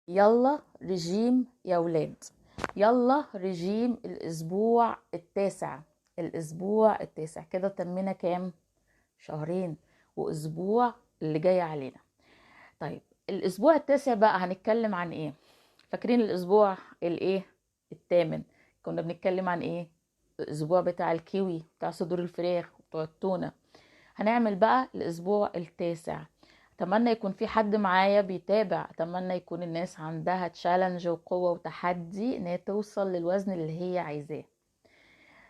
يلا رجيم يا ولاد، يلا رجيم الأسبوع التاسع. الأسبوع التاسع كده تمينا كام؟ شهرين وأسبوع اللي جاي علينا. طيب الأسبوع التاسع بقى هنتكلم عن إيه؟ فاكرين الأسبوع الإيه؟ الثامن كنا بنتكلم عن إيه؟ الأسبوع بتاع الكيوي، بتاع صدور الفراخ، بتوع التونة. هنعمل بقى الأسبوع التاسع. أتمنى يكون في حد معايا بيتابع، أتمنى يكون الناس عندها challenge وقوة وتحدي إن هي توصل للوزن اللي هي عايزاه.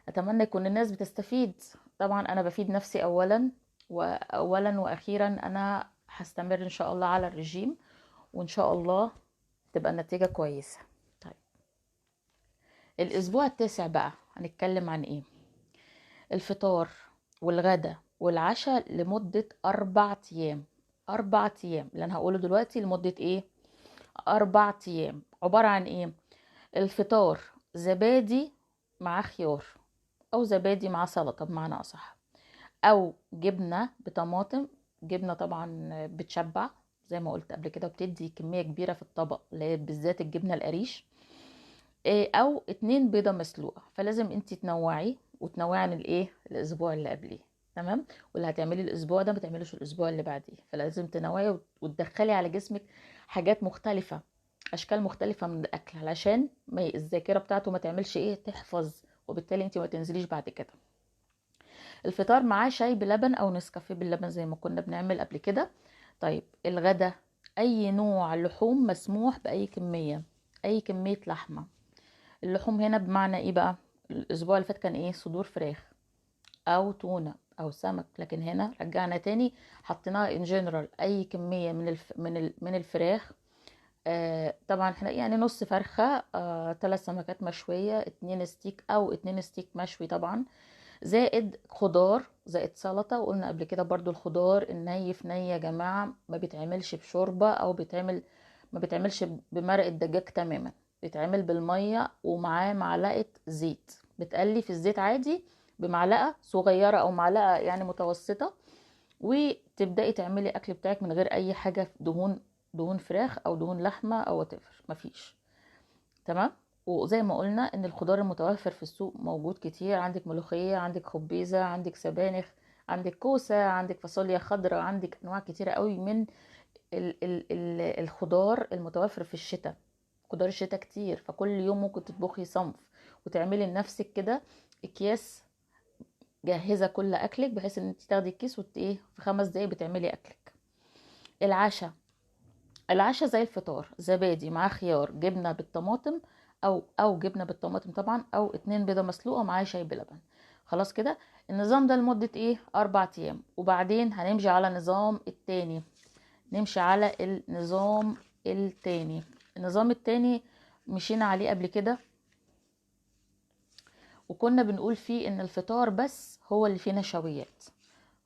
أتمنى يكون الناس بتستفيد. طبعا أنا بفيد نفسي أولا، وأولا وأخيرا أنا هستمر إن شاء الله على الرجيم، وإن شاء الله تبقى النتيجة كويسة. طيب الأسبوع التاسع بقى هنتكلم عن إيه؟ الفطار والغدا والعشاء لمدة 4 أيام. 4 أيام اللي أنا هقوله دلوقتي لمدة إيه؟ 4 أيام. عبارة عن إيه؟ الفطار زبادي مع خيار، أو زبادي مع سلطة بمعنى أصح، أو جبنة بطماطم. جبنة طبعا بتشبع زي ما قلت قبل كده، وبتدي كمية كبيرة في الطبق اللي هي بالذات الجبنة القريش، أو 2 بيضة مسلوقة. فلازم انتي تنوعي، وتنوعي عن الإيه؟ الأسبوع اللي قبليه، تمام؟ واللي هتعملي الأسبوع ده ما تعملوش الأسبوع اللي بعديه، فلازم تنوعي وتدخلي على جسمك حاجات مختلفة، أشكال مختلفة من الأكل، علشان ما الذاكرة بتاعته ما تعملش إيه؟ تحفظ، وبالتالي انتي ما تنزليش بعد كده. الفطار معاه شاي بلبن أو نسكافيه باللبن زي ما كنا بنعمل قبل كده. طيب الغدا أي نوع لحوم مسموح بأي كمية، أي كمية لحمة. اللحوم هنا بمعنى إيه بقى؟ الأسبوع اللي فات كان إيه؟ صدور فراخ أو تونة أو سمك، لكن هنا رجعنا تاني حطيناها in general أي كمية من الفراخ. طبعا احنا يعني نص فرخة، 3 سمكات مشوية، 2 ستيك أو 2 ستيك مشوي طبعا، زائد خضار، زائد سلطة. وقلنا قبل كده برضو الخضار الني في ني يا جماعة ما بيتعملش بشوربة، أو ما بيتعملش بمرق الدجاج تماما، بيتعمل بالمية ومعاه معلقة زيت، بتقلي في الزيت عادي بمعلقة صغيرة أو معلقة يعني متوسطة، وتبدأي تعملي أكل بتاعك من غير أي حاجة دهون فراخ أو دهون لحمة أو whatever، مفيش. تمام؟ وزي ما قلنا إن الخضار المتوفر في السوق موجود كتير، عندك ملوخية، عندك خبيزة، عندك سبانخ، عندك كوسة، عندك فاصوليا خضراء، عندك أنواع كتيرة قوي من ال ال ال الخضار المتوفر في الشتاء. خضار الشتاء كتير، فكل يوم ممكن تطبخي صنف وتعملي لنفسك كده اكياس جاهزة كل أكلك، بحيث إن انت تاخدي الكيس ايه في 5 دقايق بتعملي أكلك. العشاء زي الفطار، زبادي مع خيار، جبنة بالطماطم أو جبنة بالطماطم طبعا، أو 2 بيضة مسلوقة مع شاي بلبن. خلاص كده النظام ده لمدة إيه؟ 4 أيام. وبعدين هنمشي على نظام التاني، نمشي على النظام التاني. النظام التاني مشينا عليه قبل كده، وكنا بنقول فيه إن الفطار بس هو اللي فيه نشويات.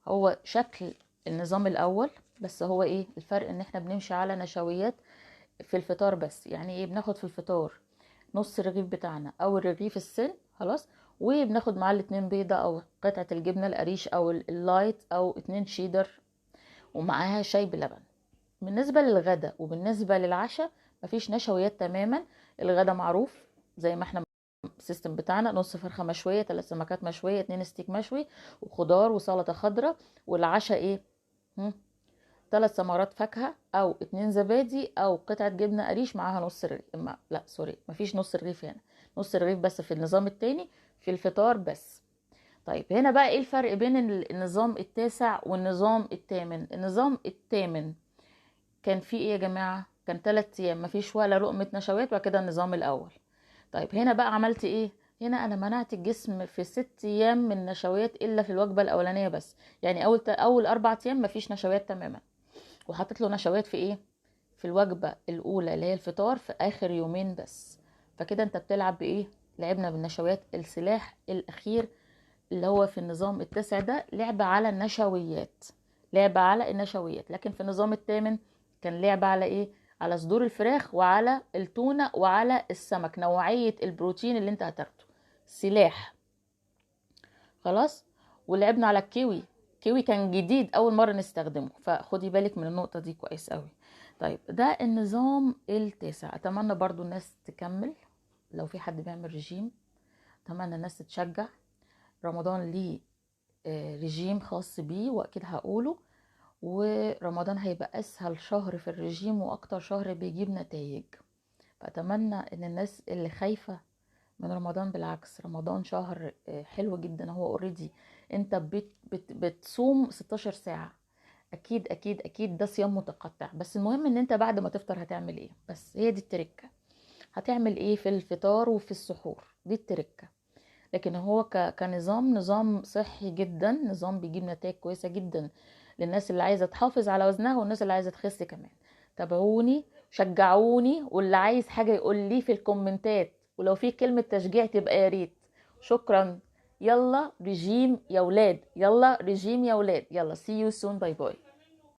هو شكل النظام الأول، بس هو إيه الفرق؟ إن إحنا بنمشي على نشويات في الفطار بس. يعني إيه؟ بناخد في الفطار نص الرغيف بتاعنا أو الرغيف السن، خلاص، وبناخد معاه 2 بيضة أو قطعة الجبنة القريش أو ال light أو 2 شيدر، ومعاها شاي بلبن. بالنسبة للغدا وبالنسبة للعشاء مفيش نشويات تماما. الغدا معروف زي ما احنا ال system بتاعنا، نص فرخة مشوية، 3 سمكات مشوية، 2 ستيك مشوي، وخضار وسلطة خضراء. والعشاء ايه؟ 3 ثمرات فاكهة او 2 زبادي او قطعة جبنة قريش معاها نص رغيف. لا sorry، مفيش نص رغيف هنا، نص رغيف بس في النظام التاني في الفطار بس. طيب هنا بقى ايه الفرق بين النظام التاسع والنظام الثامن؟ النظام الثامن كان فيه ايه يا جماعة؟ كان 3 ايام مفيش ولا لقمة نشويات، وبعد كده النظام الاول. طيب هنا بقى عملت ايه؟ هنا انا منعت الجسم في 6 ايام من نشويات الا في الوجبة الاولانية بس، يعني اول 4 ايام مفيش نشويات تماما، وحطيت له نشويات في ايه؟ في الوجبة الاولى اللي هي الفطار في اخر يومين بس. فكده انت بتلعب بايه؟ لعبنا بالنشويات، السلاح الاخير اللي هو في النظام التاسع ده لعب على النشويات، لعب على النشويات. لكن في النظام الثامن كان لعب على ايه؟ على صدور الفراخ وعلى التونة وعلى السمك، نوعية البروتين اللي انت هتاخده، سلاح. خلاص. ولعبنا على الكيوي، كيوي كان جديد اول مرة نستخدمه، فخدي بالك من النقطة دي كويس قوي. طيب ده النظام التاسع. اتمنى برضو الناس تكمل، لو في حد بيعمل رجيم اتمنى الناس تتشجع. رمضان ليه رجيم خاص بيه واكيد هقوله، ورمضان هيبقى اسهل شهر في الرجيم واكتر شهر بيجيب نتائج. فاتمنى ان الناس اللي خايفة من رمضان، بالعكس رمضان شهر حلو جدا. هو already انت بت بت بتصوم 16 ساعة، اكيد اكيد اكيد ده صيام متقطع، بس المهم ان انت بعد ما تفطر هتعمل ايه، بس هي دي التركة، هتعمل ايه في الفطار وفي السحور، دي التركة. لكن هو كنظام، نظام صحي جدا، نظام بيجيب نتائج كويسة جدا للناس اللي عايزة تحافظ على وزنها والناس اللي عايزة تخس كمان. تابعوني، شجعوني، واللي عايز حاجة يقول لي في الكومنتات، ولو في كلمة تشجيع تبقى يا ريت. شكرا. يلا رجيم يا ولاد، يلا رجيم يا ولاد، يلا see you soon، bye bye.